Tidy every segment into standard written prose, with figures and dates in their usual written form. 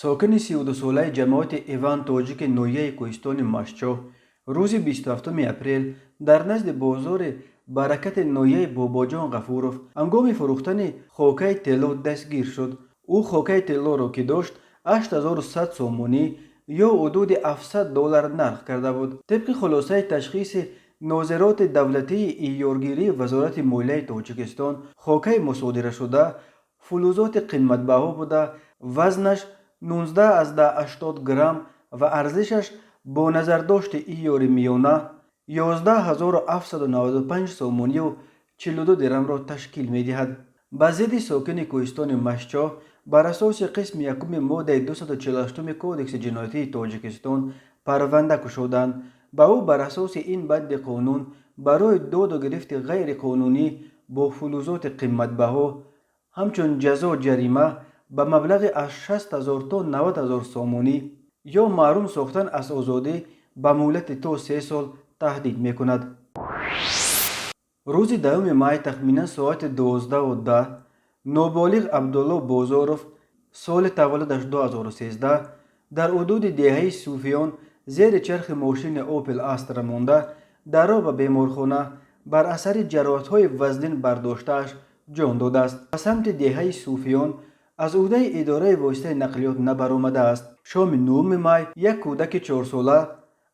Сокини 32-солаи ҷамоати Иван Тоҷики ноҳияи Кӯҳистони Мастчоҳ рӯзи 27 апрел дар назди бозори Баракати ноҳияи Бобоҷон Ғафуров ҳангоми фурӯхтани хокаи тилло дастгир шуд. Ӯ хокаи тиллоро, ки дошт, 8100 сомонӣ ё ҳудуди 700 доллар нарх карда буд. Тибқи хулосаи ташхиси нозироти давлатии иёргирии Вазорати молияи Тоҷикистон, хокаи мусодирашуда фулузоти қиматбаҳо буда, вазнаш 19,80 грамм ва арзишаш бо назардошти иёри миёна 11 795 сомонию 42 дирамро ташкил медиҳад. Ба зидди сокини Кӯҳистони Мастчоҳ бар асоси қисми якуми моддаи 248 Кодекси ҷиноятии Тоҷикистон парванда кушоданд. Ба ӯ бар асоси ин банди қонун барои доду гирифти ғайриқонунӣ бо фулузоти қиматбаҳо ҳамчун ҷазо ҷарима ба маблағи аз 60 000 то 90 000 сомонӣ ё маҳрум сохтан аз озодӣ ба муҳлати то 3 сол таҳдид мекунад. Рӯзи 10 май тахминан соати 12:10 ноболиғ Абдулло Бозоров, соли таваллудаш 2013, дар ҳудуди деҳаи Суфиён зери чархи мошини Опел Астра монда, дар роҳ ба беморхона бар асари ҷароҳатҳои вазнин бардоштааш ҷон додааст. Ба самти деҳаи Суфиён аз ӯҳдаи идораи воситаи нақлиёт набаромадааст. Шоми 9 май як кӯдаки 4-сола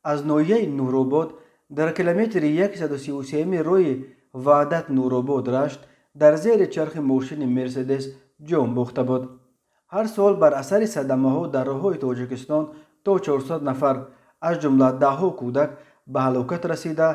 аз ноҳияи Нуробод дар километри 133 роҳи Ваҳдат Нуробод Рашт дар зери чархи мошини Мерседес ҷон бохта буд. Ҳар сол бар асари садамаҳо дар роҳҳои Тоҷикистон то 400 нафар, аз ҷумла даҳҳо кӯдак, ба ҳалокат расида.